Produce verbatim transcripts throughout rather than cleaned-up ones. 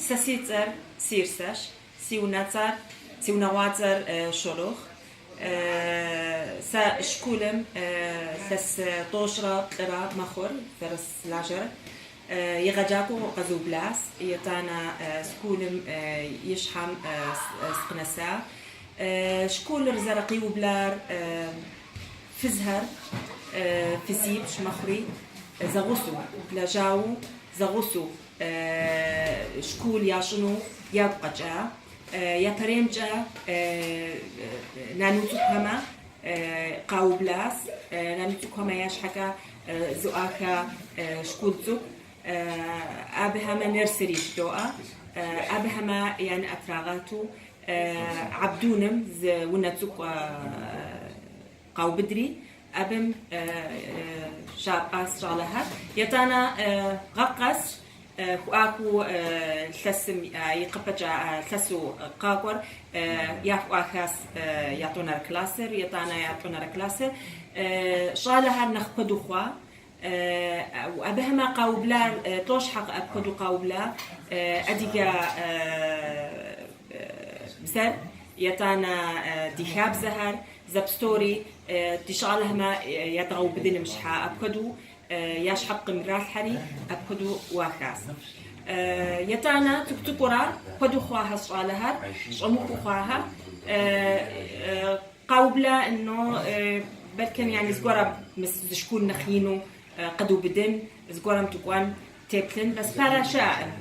Сэ сиҵар Сирсаш, сиунацар, сиунагъуацар, э, Шорух. Э, сэ школым, э, лъэс, э, тӏощӏрэ плӏырэ мэхъур, зэрыслажьэр. Э, егъэджакӏуэу къэзыублас, етӏанэ, э, школым, э, и щхьэм, э, с-, э, сыкъынэса. Э, школыр зэрыкъиублар, э, фызхэр, э, фызибж мэхъури, э, зэгъусэу, блэжьауэ зэгъусэу, э, школ ящӏыну ягу къэкӏа, э, япэреймкӏэ, э, э, нану цӏыкӏухэмэ, э, къаублас, э, нану цӏыкӏухэмэ я щхьэкӏэ, э, зыӏуахэ, э, школ цӏыкӏу, э, абыхэмэ нерсери жыдоӏэ, э, абыхэмэ я нэӏэ трагъату, э, Абдуным зы унэ цӏыкӏу, э, къаубыдри, абым, э, э, щапӏас щӏалэхэр. Етӏанэ, э, гъэ къэс, э, хуэӏахыу, э, лъэсым, э, и къыпэкӏэ, э, лъэсу къакӏуэр, э, я хуэӏахас, э, ятӏонэрэ классыр, етӏанэ ятӏонэрэ классыр, э, щӏалэхэр нэхъ куэду хъуа, э, абыхэмэ къаублар, э, тӏощхьэ апхуэду къаубла, э, адыгэ, э, э, бзэр, етӏанэ, э, ди хабзэхэр, зэпстори, э, ди щӏалэхэмэ, э, ядгъэубыдыным щхьа апхуэду, э, я щхьэпкъым иралъхьэри, апхуэду уахас. Э, етӏанэ цӏыкӏу-цӏыкӏура куэду хъуахэ щӏалэхэр, щӏэмыхуу хъуахэ, э, э, къаубла, но, э, бэлкъым, яни, зыгуэрым мис зы школ нэхъ ину, э, къыдубыдын, зыгуэрым тӏукӏуэн теплъын, бэс пара щыӏэкъым.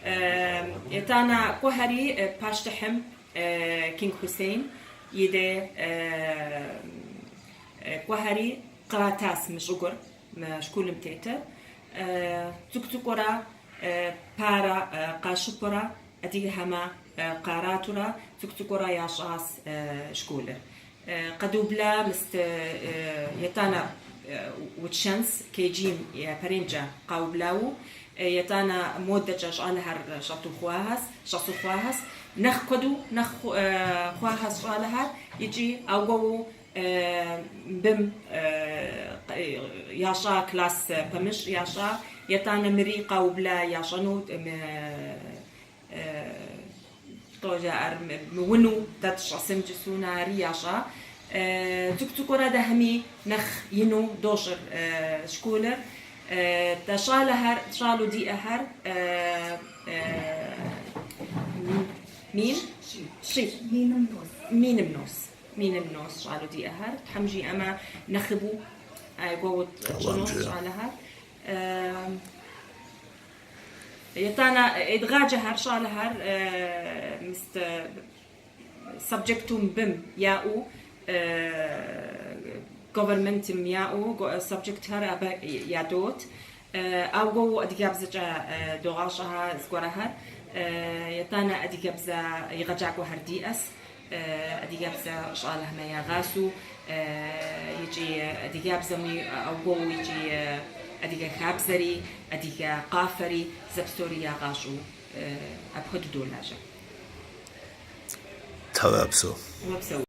Э, етӏанэ кӏуэхэри, э, пащтыхьым, э, Кинг Хусейн, иде, э, э, кӏуэхэри къратас мы щӏыгур, мы школым тетыр. Э, цӏыкӏу-цӏыкӏура, э, пара, э, къащыпурэ, адыгэхэмэ, э, къаратурэ, цӏыкӏу-цӏыкӏура ящӏас, э, школыр. Э, къэдубла мис, э, етӏанэ, э, учэнс, кей джим, э, пэреймкӏэ къаублау, э, етӏанэ модэкӏэ щӏалэхэр щӏэту хъуахьэс, щӏэсу хъуахьэс, нэхъ куэду, нэхъ хъу-, э, хъуахьэс щӏалэхэр, икӏи ауэу, э, бым, э, къ-, э, ящӏа класс, э, пэмыщӏ ящӏа, етӏанэ мыри къаубла ящӏэну, э, мы, э, тӏо жаӏэр мы-, мыуну дэ дыщӏэсын жысӏэну ари ящӏа. Э, цӏыкӏу-цӏыкӏура дэхэми нэхъ ину дощӏыр, э, школыр. Э, дэ щӏалэхэр, щӏалэу диӏэхэр, э, э, мин? Щи. Миным нос. Миным нос. Миным нос щӏалэу диӏэхэр. Тхьэм жиӏэмэ нэхъыбэу, э, гуэуэ тщӏыну щӏалэхэр. Э, етӏанэ, э, едгъаджэхэр щӏалэхэр, э, мис, э, сабджекту мыбым яӏэу, э, government-ым яӏэу, го-, сабджектхэр абы ядот. Э, ауэу адыгэбзэкӏэ, э, догъащӏэхэ зыгуэрхэр, э, етӏанэ адыгэбзэ егъэджакӏуэхэр диӏэс, э, адыгэбзэ щӏалэхэмэ ягъасэу, э, икӏи адыгэбзэми ауэу икӏи, э, адыгэ хабзэри, адыгэ къафэри, зэпсори ягъащӏэу, э, апхуэдэу долажьэ. Тхьэ уегъэпсэу. Уегъэпсэу.